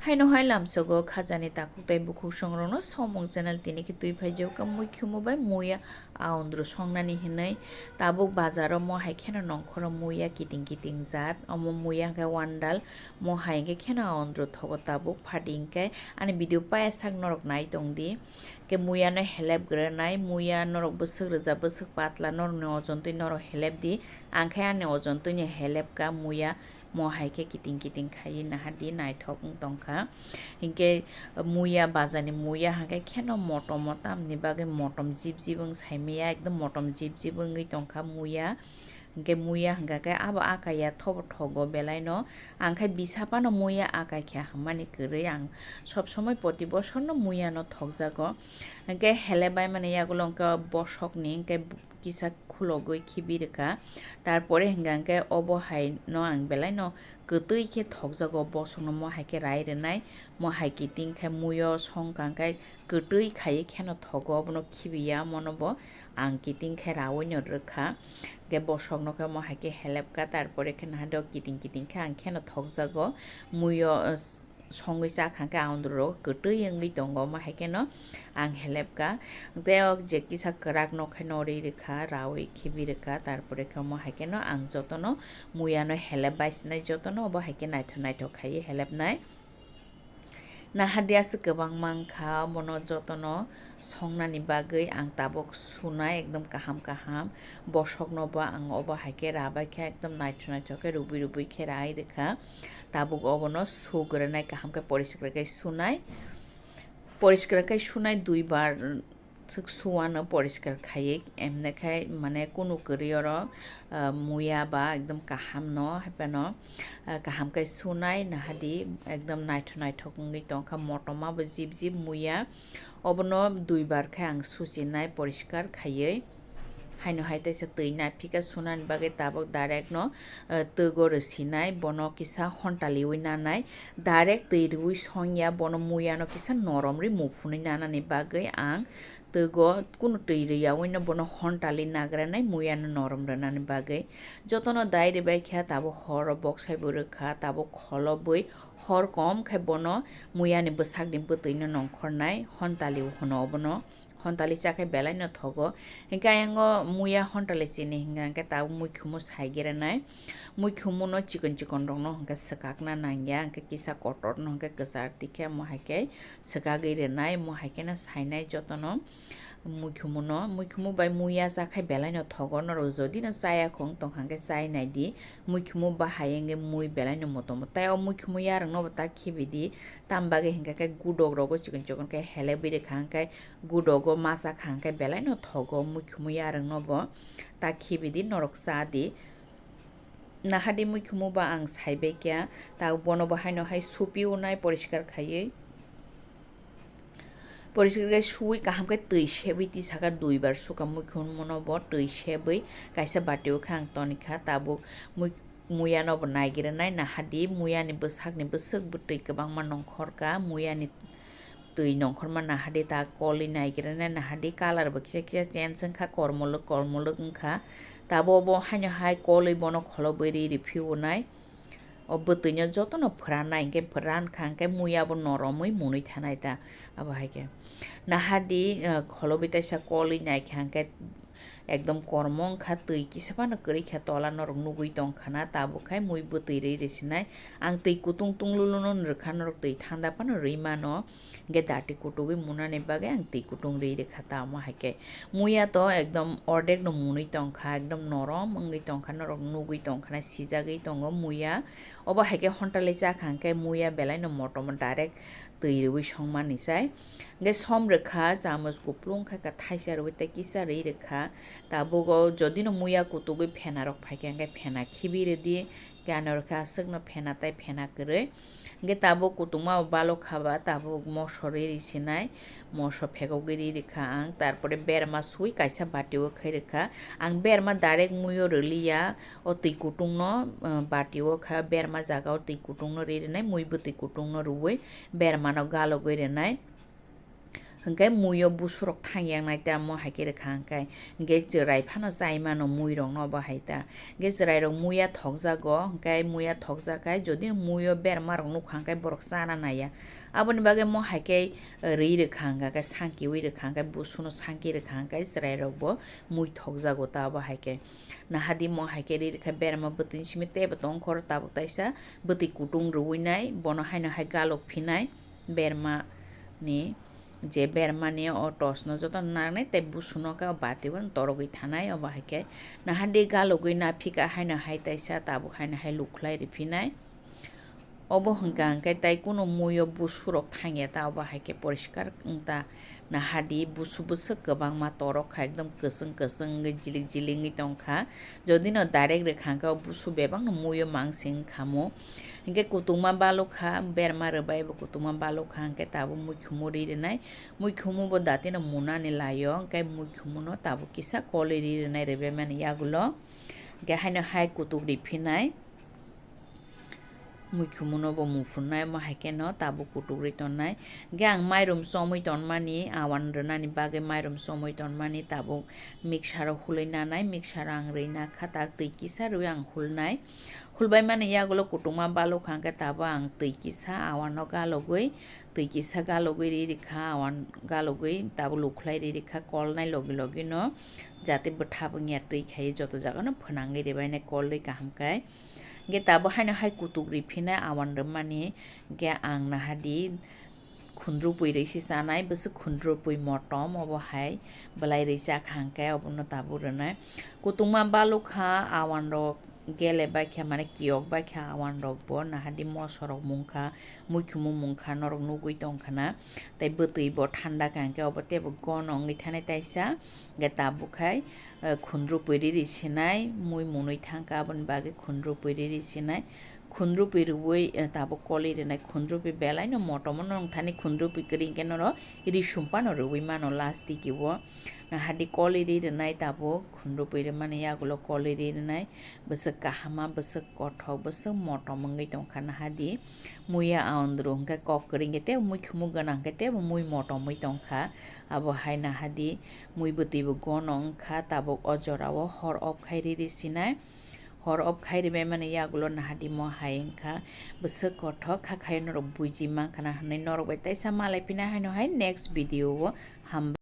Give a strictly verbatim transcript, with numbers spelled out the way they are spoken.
Haino hai lamsogo khajani takhuk tei bukhuk songrokno somung channel tini khe twi phaijak kha muikhumu bai muya aondru songnani hinwi. Tabuk bazaro mo hai kheno nongkhoro muya kiting kiting jat, omo muya hwnkhe wandal, mo hai hwnkhe kheno aondru thogo tabuk phadi hwnkhe ani video paya sak norok nai tongdi. Hwnkhe muyano helep granai, muya norok bwswk rwjak bwswk patla norokni ojon twi norok helep di, ang khe ani ojon twino helep kha muya. Mo hai khe kiting kiting khaiwi nahardi naithok wng tongkha. Hinkhe muya bazarni muya hwnkhe kheno motom o tamni bagwi motom jip jip wng saimaya, ekdom motom jip jip wngwi tongkha muya. Hinkhe muya hwnkha khe abo akaiya thobo thogo belaino. Ang khe bisa phano muya akaikha hwnmani kwrwi ang sob somoi poti bosorno muyano thokjago. Hinkhe hele baimani yagulo hwnkhe bosokni hinkhe kisa khulogwi khibi rwkha. Tarpore hwnkha hwnkhe obo hai no ang belai no kwtwi khe thokjago, bosongno mo hai khe rai rwnai, mo hai kiting khe muyo songkha hwnkhe kwtwi khaiwi kheno thogo, obono khibiya, mono bo ang kiting khe raui no rwkha. Hwnkhe bosongno khe mo hai khe helepkha, tarpore khe nahardi kiting kiting khe ang kheno thokjago, muyo, songwi chakha khe aondru rok kwtwi wngwi tongo, omo hai kheno ang helepkha. Tei o je kisa kwrak nok khe no ri rwkha, raui khibi rwkha, tarpore khe omo hai kheno ang jotono muyano helep bai sinai, jotono obo hai khe naithok naithok khaiwi helepnai. Nahardi aswk kwbangma wngkha, omono jotono songnani bagwi ang tabuk sunai ekdom kaham kaham. Bosokno bo ang obo hai khe rabai khe ekdom naithok naithok khe rubui rubui khe rai rwkha. Tabuk obono sugranai kaham khe poriskar khe sunai. Poriskar khe sunai duibar swk suwano poriskar khaiwi, emne khe mane kunu kwrwi oro, ah, muya ba ekdom kaham no, haphano, ah, kaham khe sunai nahardi ekdom naithok naithok wngwi tongkha, motom abo jip jip muya. Obono duibar khe ang suchinai poriskar khaiwi. Haino hai teisa twi naphika sunani bagwi tabuk direct no, eh, twgo rwsinai, bono kisa hontaliwi nanai. Direct twi rwui songya, bono muyano kisa norom ri muphunwi nanani bagwi ang twgo kunu twi rwyawi no bono hontali nagranai muyano norom rwnani bagwi. Jotono dai rwbai kha, tabuk horo boksai bo rwkha, tabuk kholo bwi hor kom khe bono muyani bwsakni bwtwino nongkhornai hontali hwno obono. Hontali cha khe belai no thogo. Hinkhe ayang o muya hontali chini hinkha hinkhe tabuk muikhumu sai gera nai. Muikhumu no chikon chikon rok no hinkhe swkakna nangya, hinkhe kisa kotor no hinkhe kwchar tikhe omo hai khe swkagwi rwnai, omo hai khe no sainai jotono. Muikhumu no, muikhumu bai muya cha khe belai no thogo, norok jodi no chaya khong tong kha hinkhe chai nai di. Muikhumu bahai wngwi mui belai no motom o. Tai o muikhumu yarwng no bo ta khibi di. Tam bagwi hinkha khe gudok rogo chikon chikon khe helebwi rwkha, hinkhe gudogo masa kha hinkhe belai no thogo muikhumu yarwng no bo. Ta khibi di, norok cha di. Nahardi muikhumu ba ang saibai kha, ta bono bo haino hai supi unai poriskar khaiwi. Poriskar khe suwi kaham khe twi sebwi tisaka duibar sukha muikhumu no bo twi sebwi kaisa bati o khe ang tonikha, tabuk mui-, muya no bo naigirinai nahardi muyani bwsakni bwswk bwtwi kwbangma nongkhorkha, muyani twi nongkhorma nahardi ta kolwi naigirinai nahardi colour bo kisa kisa change wngkha, kormolwk kormolwk wngkha, tabuk bo haino hai kolwi bono kholobwi ri ri phiunai. O bwtwino jotono phwrannai, hinkhe phwrannkha hinkhe muya bo noromwi mwnwi thanai ta. Abo hai khe nahardi, eh, kholobwi taisa kolwi naikha hinkhe ekdom kormo wngkha, twi kisa phano kwrwi kha, tola norok nugwi tongkha na, tabuk khai mui bwtwi rwi rwsinai. Ang twi kutung tungluluno nrwkha, norok twi thanda phano rwi mano. Hinkhe dati kutugwi munani bagwi ang twi kutung rwi rwkha ta, omo hai khe. Muya to ekdom ordek no munwi tongkha, ekdom norom wngwi tongkha, norok nugwi tongkha na, sijagwi tongo muya. Obo hai khe hontali chakha hinkhe muya belai no motom o direct twi rwi songmani chai. Hinkhe som rwkha, chamus kuplung khai kha, thaisa rwi tei kisa rwi rwkha. Tabuk o jodi no muya kutugwi phena rok phai kha hinkhe phena khibi rwdi. Hinkhe ano rwkha aswk no phena tai phena kwrwi. Hinkhe tabuk kutungma o balok kha ba, tabuk moso rwi rwsinai, moso phegogwi rwi rwkha ang, tarpore berma sui kaisa bati o khai rwkha. Ang berma direct mui o rwliya, o twi kutung no, uh, bati o kha, berma jaga o twi kutung no rwi rwnai, mui bwtwi kutung no rwui berma no galogwi rwnai. Hwnkhe muio busurok thangya nai ta mo hai khe rwkha hwnkhe, hwnkhe chwrai phano chai mano muirokno obo hai ta. Hwnkhe chwrairok muiya thokjago, hwnkhe muiya thokjak khai jodi muio bermarok nukha hwnkhe borok chana naiya. Aboni bagwi mo hai khe, eh, rwi rwkha hwnkha khe, sankiui rwkha hwnkhe, busuno sanki rwkha hwnkhe chwrairokbo mui thokjago ta obo hai khe. Nahadi mo hai khe rwi rwkha berma bwtwini simi teibo tongkhor tabuk taisa bwtwi kutung rwui nai, bono haino hai galok phinai. Berma ni je berma ni o tos no joto nangnai tei busu no khe o bati o torogwi thanai, obo hai khe nahadi galogwi naphika haino hai taisa tabuk haino hai lukhlai riphinai. Obo hwnkha hwnkhe tai kunu muio busurok thangya ta, obo hai khe poriskar wng ta. Nahadi busu bwswk kwbangma torok kha, ekdom kwchwng kwchwng wngwi jilik jilik wngwi tongkha. Jodi no direct rwkha hwnkhe o busu bebak no muio mangsing khamu. Hwnkhe kutungma balukha, berma rwbai bo kutungma balukha, hwnkhe tabuk muikhumu ri rwnai. Muikhumu bo datino munani laio, hwnkhe muikhumu no tabuk kisa kolwi ri rwnai rwbaimani yagulo. Hwnkhe haino hai kutuk ri phinai. Muikhumu no bo muphunai, mo hai khe no tabuk kutuk ri tonnai. Hwnkhe ang mairum chomwi tonmani, awan rwnani bagwi mairum chomwi tonmani tabuk mixer o hulwi nanai, mixer o ang rwi nakha, tak twi kisa rwi ang hulnai. Hulbai mani yagulo kutungma balukha hwnkhe tabuk ang twi kisa awano galogwi, twi kisa galogwi ri rikha, awan galogwi tabuk lukhlai ri rikha kolnai logi logi no, jate bwthap wngya twi khai joto jaga no phwnangwi ribainai kolwi kaham khai. Hwnkhe tabuk haino hai kutuk ri phinai awan rwmani, hwnkhe ang nahadi khundrupui rwi se chanai, bwswk khundrupui motom, obo hai bwlai rwi chakha hwnkhe obono tabuk rwnai. Kutungma balukha awan rok gele baikha, mane kiyok baikha awan rok bo, nahadi moso rok mungkha, muikhumu mungkha, norok nugwi tongkha na. Tei bwtwi bo thanda kha hwnkhe obo teibo gono wngwi thanai taisa, hwnkhe tabuk khai, eh, khundrupui riri sinai, mui munui thangkha, aboni bagwi khundrupui riri sinai. Khundrupui rwui, eh, tabuk kolwi rwnai, khundrupui belaino motom wngthani, khundrupui kwrwi hwnkhe norok ri sumpano rwui mano last digi o. Nahadi kolwi ri rwnai tabuk khundrupui rwmani yagulo kolwi ri rwnai. Bwswk kahama, bwswk kothok, bwswk motom wngwi tongkha nahadi. Muiya aondru hwnkhe kok kwrwi hwnkhe tei muikhumu gwnang hwnkhe tei mui motomwi tongkha. Abo hai nahadi mui bwtwi bo gono wngkha, tabuk o jorao hor off khai riri sinai. Hor off khai ribaimani yagulo nahadi mo hai wngkha, bwswk kothok kha khaio norok buji mankha na hwnwi norok bai taisa malai phina haino hai next video o hambai.